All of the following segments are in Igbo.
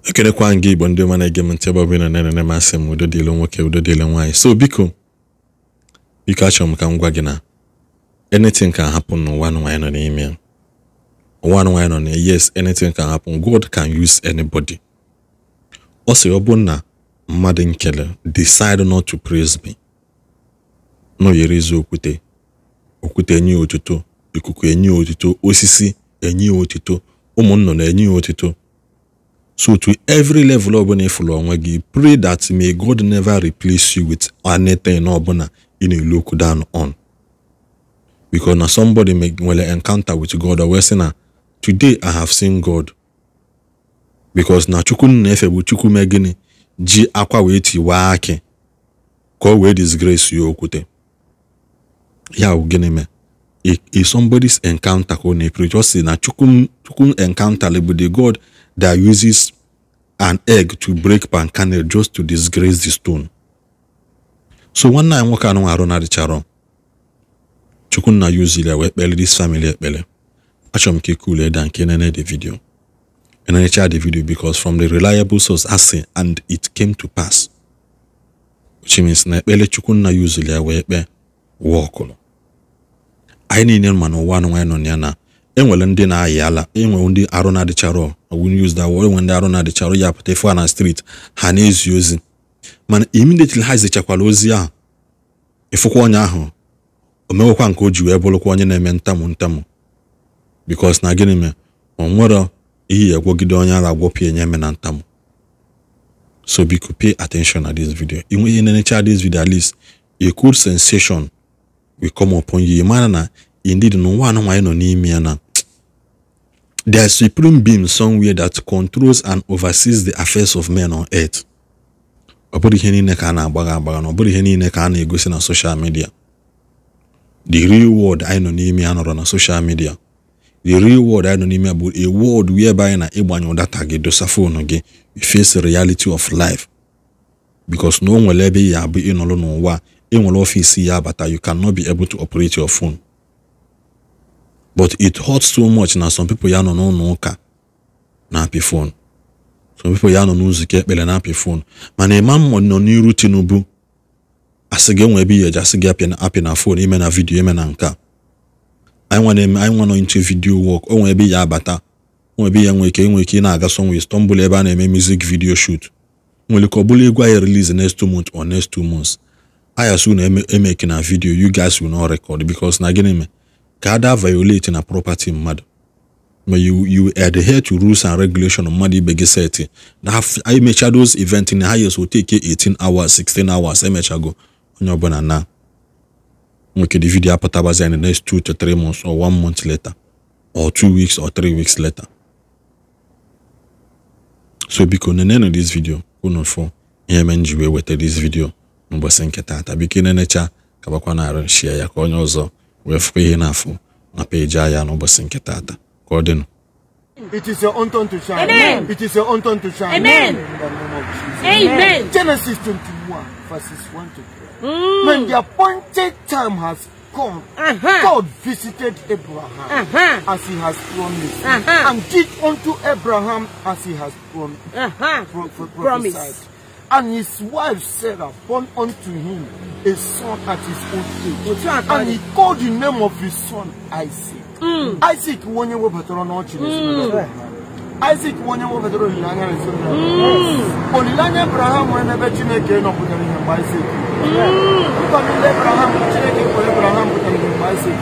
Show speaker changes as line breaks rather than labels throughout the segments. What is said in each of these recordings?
Ekenekwa gị Igbo ndị ọma na-ege m ntị ebe ọbụla na-enene m asị m udo dịle nwoke udo dịle nwaanyị. So biko biko achọrọ m ka m gwa gị na anything can happen n'ụwa nwaanyị nọ n'ime ya. Ụwa nwaanyị nọ na yes, anything can happen. God can use anybody. Ọ sị ọ bụ na mmadụ nkele decide not to praise me. No yere ezi okwute. Okwute enye otuto, ikuku enye otuto, osisi enye otuto, ụmụ nnụnụ enye otuto. So to every level ọbụla ịfụlụ onwe gị, pray that may God never replace you with anything ọbụla ị na-look down on. Because na somebody may nwere encounter with God or wee sị na today I have seen God. Because na Chukwu na-efe bụ Chukwu mee gịnị ji akwa wee tiwaa akị ka o wee disgrace ya okwute. Ya bụ gịnị mee? If somebody's encounter ka ọ na-epre, just say na Chukwu encounter bụ the God that uses an egg to break palm kernel just to disgrace the stone. So nwanne anyị nwoke anụ arụ na-adịcharọ Chukwu na use ya wee kpele this family ekpele. Achọrọ m ka ị down nke nene the video. And the video because from the reliable source asị and it came to pass. Which means na ekpele Chukwu na use ya wee kpe wọkụlụ. Anyị niile ma n'ụwa anụ nwaanyị nọ ya na enwere ndị na-ayị ala, enwere ndị arụ na-adịcharọ, I won't use that word, enwere ndị arụ na-adịcharọ ya pụta ife na street ha na-ezi ozi. Mana immediately ha zichakwala ozi ahụ, ịfụkwa onye ahụ o mewekwa nke o ji wee bụrụkwa onye na-eme ntamu ntamu. Because na gịnị mee o nwere ihe ya gwọgide onye ara agwọpụ enye eme na ntamu. So biko pay attention at this video. Inwe ihe na-enecha this video, at least a cool sensation will come upon you. Mara na indeed n'ụwa anụ nwaanyị nọ n'ime ya na there is supreme being somewhere that controls and oversees the affairs of men on earth. Ọ bụrụ ihe niile ka a na-agbagha agbagha na ọ bụrụ ihe niile ka a na-egosi na social media. The real world anyị nọ n'ime ya nọrọ na social media. The real world anyị nọ n'ime ya bụ a world whereby na ịgbanyụ data gị dosa phone gị, you face the reality of life. Because no nwere ebe ya abụ ịnọrọ n'ụwa, ịnwere ọfịs ya abata, you cannot be able to operate your phone. But it hurts so much na some people ya nọ n'ụlọ ụka na-apị phone. Some people ya nọ n'nzukọ ekpere na-apị phone. Mana ịma mmụọ nọ n'iru Tinubu asị gị enwe ebe ihe eji asị gị apị na phone, ime na video, ime na nke a. Anyị nwa nọ into video work, o nwee ebe ya abata, o nwee ebe ya nwee ike ị na-aga somewhere stumble ebe a na-eme music video shoot. Nwere ka ọ bụrụ egwu anyị release next 2 months or next 2 months. I assume emeke na video, you guys will not record because na gịnị mee ka ada violate na property mmadụ. Ma you adhere to rules and regulation mmadụ ibe gị set. Na emecha those event in the highest will take 18 hours, 16 hours emechago onye ọbụla na nwoke the video apụtabazi in the next 2 to 3 months or 1 month later or 2 weeks or 3 weeks later. So biko nenenu this video unu fụ ihe me nji wee weta this video n'ụbọchị nke taata. Biko nenecha kabakwa na arụ share ya ka onye ọzọ wee fụkwa ihe na-afụ na peji anya n'ụbọchị nke taata. Ka ọ dịnụ.
It is your own turn to shine.
Amen.
It is your own turn to shine.
Amen.
In the name of Jesus.
Amen.
Genesis 21, verses 1 to 3. When the appointed time has come, God visited Abraham as he has promised, and did unto Abraham as he has prophesied. And his wife Sarah born unto him a son at his old age. And he called the name of his son Isaac. Isaac wonye webatara n'ọchị n'ezinụlọ. Isaac wonye webatara olileanya n'ezinụlọ. Olileanya Abraham nwere n'ebe Chineke nọ pụtara ihe mgbe Isaac. Nkwa niile Abraham Chineke kwere Abraham pụtara ihe mgbe Isaac.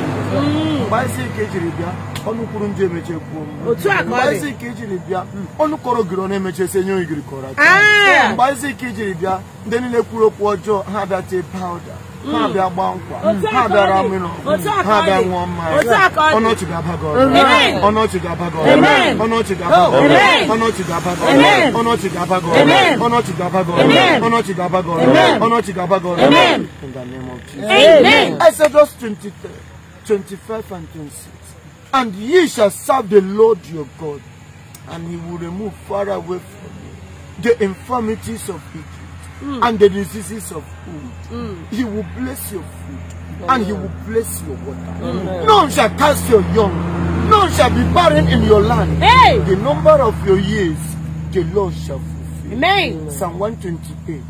Mgbe Isaac ejiri bịa, ọnụ kwuru njọ emeche kwuo mma. Mgbe Isaac ejiri bịa, ọnụ kọrọ ogiri ọ na-emeche sị enye ogiri kọrọ aka. Mgbe Isaac ejiri bịa, ndị niile kwuru okwu ọjọọ ha bịa tee powder. Ha bịa gbaa nkwa, ha bịara mmiri, ha bịa ṅụọ mmanya. Ọnọchị ga-aba gị ọrụ. Ọnọchị ga-aba gị ọrụ. Ọnọchị ga-aba gị ọrụ. Ọnọchị ga-aba gị ọrụ. Ọnọchị ga-aba gị ọrụ. Ọnọchị ga-aba gị ọrụ. Ọnọchị ga-aba gị ọrụ. Ọnọchị ga-aba gị ọrụ. In the name of Jesus.
Amen.
Exodus 23, 25 and 26. And ye shall serve the Lord your God, and he will remove far away from you the infirmities of Egypt and the diseases of old. He will bless your food, and he will bless your water. None shall cast your young, none shall be barren in your land.
Hey!
The number of your years The Lord shall fulfill.
Amen.
Psalm 128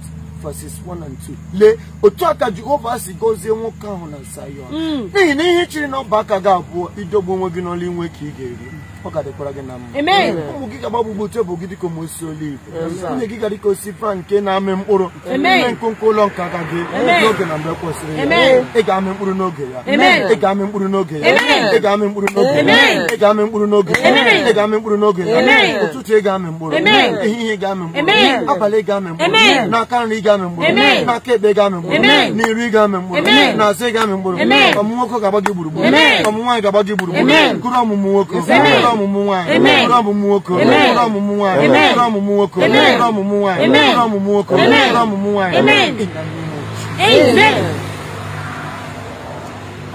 verses 1 and 2. Lee otu aka Jehova si gọzie nwoke ahụ na Zion. N'ihi na ihe chiri na ọba aka gị abụọ idogbu onwe gị n'ọlụ inwe ka ị ga-eri. Ọ ga-adịkwara gị na mma.
Amen.
Ụmụ gị ga-agba gbugbo tebụl gị dịka osisi oliv. Nwunye gị ga dịka osisi vine nke na-amị mkpụrụ.
Amen.
Ime nkonko ụlọ nke aka gị n'oge na mgbe kwesịrị ya.
Amen.
Ị ga-amị mkpụrụ n'oge ya.
Amen.
Ị ga-amị mkpụrụ n'oge ya.
Amen.
Ị ga-amị mkpụrụ n'oge ya.
Amen.
Ị ga-amị mkpụrụ n'oge ya.
Amen.
Ị ga-amị mkpụrụ n'oge ya.
Amen.
Ụtụtụ ị ga-amị mkpụrụ.
Amen.
Ehihie ị ga-amị mkpụrụ.
Amen.
Abalị ị ga-amị mkpụrụ.
Amen.
N'aka nri ị ga-amị mkpụrụ.
Amen.
N'aka ekpe ị ga-amị mkpụrụ.
Amen.
N'iru ị ga-amị mkpụrụ.
Amen.
N'azụ ị ga-amị mkpụrụ.
Amen.
Ọmụmụ nwoke ga-agba gị gburugburu.
Amen.
Ọmụmụ nwaanyị ga-agba gị gburugburu.
Amen.
Mkpụrụ ọmụmụ nwoke.
Amen.
Mkpụrụ ọmụmụ nwaanyị.
Amen.
Mkpụrụ ọmụmụ nwoke.
Amen.
Mkpụrụ ọmụmụ nwaanyị.
Amen.
Mkpụrụ ọmụmụ nwoke.
Amen.
Mkpụrụ ọmụmụ nwaanyị.
Amen.
Mkpụrụ ọmụmụ nwoke.
Amen.
Mkpụrụ ọmụmụ nwaanyị.
Amen.
In the name of Jesus.
Amen.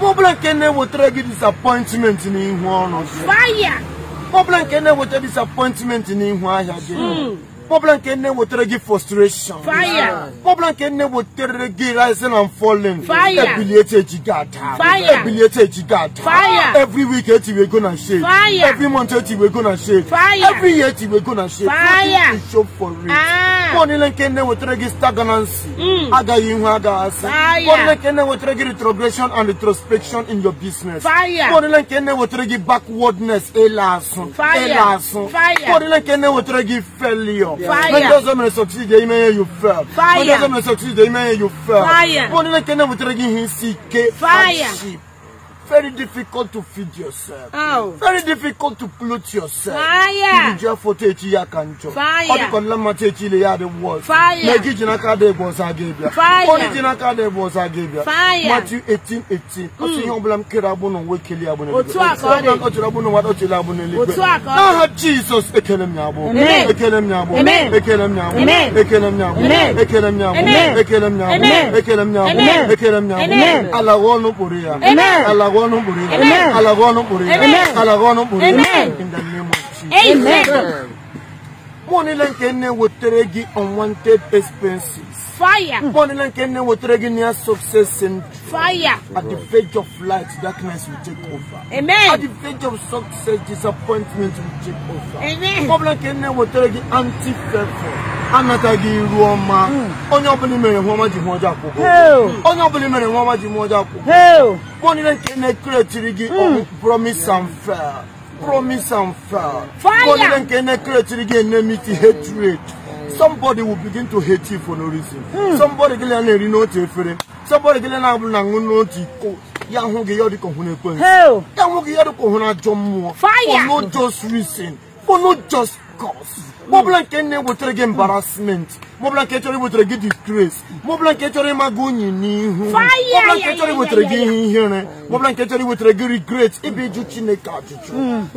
Ọ bụla nke na-ewetara gị disappointment n'ihu ọrụ gị.
Fire.
Ọ bụla nke na-eweta disappointment n'ihu ahịa gị. Ọ bụla nke na-ewetara gị frustration.
Fire.
Ọ bụla nke na-ewetara gị rising and falling.
Fire.
Ebiliete eji gị ada.
Fire.
Ebiliete eji gị ada.
Fire.
Every week etiwe go na shake.
Fire.
Every month etiwe go na shake.
Fire.
Every year etiwe go na shake.
Fire.
Nothing to show for it.
Ah.
Ọ niile nke na-ewetara gị stagnancy. Agaghị ihu agaghị asị.
Fire.
Ọ niile nke na-ewetara gị retrogression and retrospection in your business.
Fire.
Ọ niile nke na-ewetara gị backwardness ịla azụ.
Fire.
Ịla azụ.
Fire.
Ọ niile nke na-ewetara gị failure.
Fire.
When those men succeed, they may you fail.
Fire.
When those men succeed, they may you fail.
Fire.
Ọ niile nke na-ewetara gị ihe isi ike.
Fire.
Hardship. Very difficult to feed yourself.
Oh.
Very difficult to clothe yourself.
Fire.
Iji afọ echi ya ka njọ.
Fire.
Ọ dịka nla mmatụ echi ile ya dị worse.
Fire.
Na ego ji n'aka dị egbe ọzọ aga ịbịa.
Fire.
Ọ dị n'aka dị egbe ọzọ aga ịbịa.
Fire.
Matthew 18:18. Ọ sị ihe ọbụla m kere agbụ n'ụwa ekele agbụ n'eluigwe.
Otu a ka ọ dị.
Ọ chọrọ agbụ n'ụwa ọ chọrọ agbụ n'eluigwe.
Otu a ka ọ dị.
N'aha Jizọs ekele m ya agbụ.
Amen.
Ekele m ya agbụ.
Amen.
Ekele m ya agbụ.
Amen.
Ekele m ya agbụ.
Amen.
Ekele m ya agbụ.
Amen.
Ekele m ya agbụ.
Amen.
Ekele m ya agbụ.
Amen.
Ekele m ya agbụ.
Amen.
Ala ghọọ ọnụ kpụrụ ya.
Amen.
Ala ghọọ ọnụ kpụrụ ya.
Amen.
Ala ghọọ ọnụ kpụrụ ya.
Amen.
Ala ghọọ ọnụ kpụrụ ya.
Amen.
In the name of Jesus.
Amen.
Mmụọ niile nke na-ewetara gị unwanted expenses.
Fire.
Mmụọ niile nke na-ewetara gị near success syndrome.
Fire.
At the verge of light, darkness will take over.
Amen.
At the verge of success, disappointment will take over.
Amen.
Ọ bụla nke na-ewetara gị anti-favor, anataghị iru ọma. Onye ọbụla mere ihe ọma ji hụ ọjọọ akwụkwọ. Onye ọbụla mere ihe ọma ji hụ ọjọọ akwụkwọ. Mmụọ niile nke na-ekretiri gị promise and fail. Promise and fail.
Fire.
Mmụọ niile nke na-ekretiri gị enmity, hatred. Somebody will begin to hate you for no reason. Somebody gị na-eri n'otu efere. Somebody gị na-abụ na aṅụ n'otu iko. Ya hụ gị ya dịka ọhụrụ ekwensu. Ya hụ gị ya dịka ọhụrụ ajọ mmụọ.
Fire.
For no just reason. For no just cause. Ma ọbụla nke na-ewetara gị embarrassment. Ma ọbụla nke chọrọ iwetara gị disgrace. Ma ọbụla nke chọrọ ịma gị unyi n'ihu. Ma ọbụla nke chọrọ iwetara gị ihe ihere. Ma ọbụla nke chọrọ iwetara gị regret. Ịbịa ịjụ Chineke ajụjụ.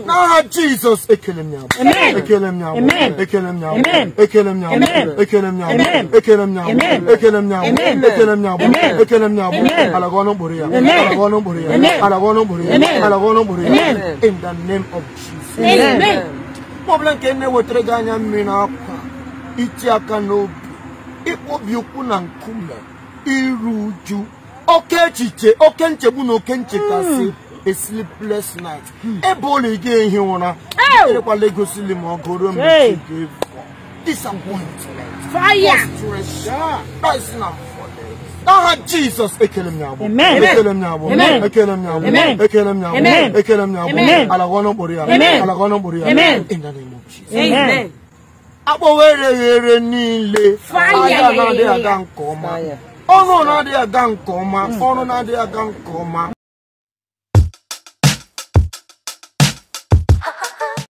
N'aha Jizọs ekele m ya agbụ. Ekele m ya agbụ. Ekele m ya agbụ. Ekele m ya agbụ. Ekele m ya agbụ. Ekele m ya agbụ. Ekele m ya agbụ. Ekele m ya agbụ. Ekele m ya agbụ. Ala gị ọnụ mkpụrụ ya. Ala gị ọnụ mkpụrụ ya. Ala gị ọnụ mkpụrụ ya. Ala gị ọnụ mkpụrụ ya. In the name of Jesus.
Amen.
Ọ bụla nke na-ewetara gị anya mmiri na akwa, iti aka n'obi, ịkpọbi ụkwụ na nkume, iru uju, oke echiche, oke nchegbu na oke nchekasị, a sleepless night. Ebe ụlọ ị ga-ehi ụra, erekwala egosili ma ọ gụrụ m chi ga-efu. Disappointment,
Fire.
frustration, rising and falling. N'aha Jizọs ekele m ya agbụ.
Amen.
Ekele m ya agbụ.
Amen.
Ekele m ya agbụ.
Amen.
Ekele m ya agbụ.
Amen.
Ekele m ya agbụ.
Amen.
Ala gị ọnụ mkpụrụ ya.
Amen.
Ala gị ọnụ mkpụrụ ya.
Amen.
In the name of Jesus.
Amen.
Akpọwere niile.
Fire.
Ahịa na-adịghị aga nke ọma. Ọrụ na-adịghị aga nke ọma. Ọrụ na-adịghị aga nke ọma.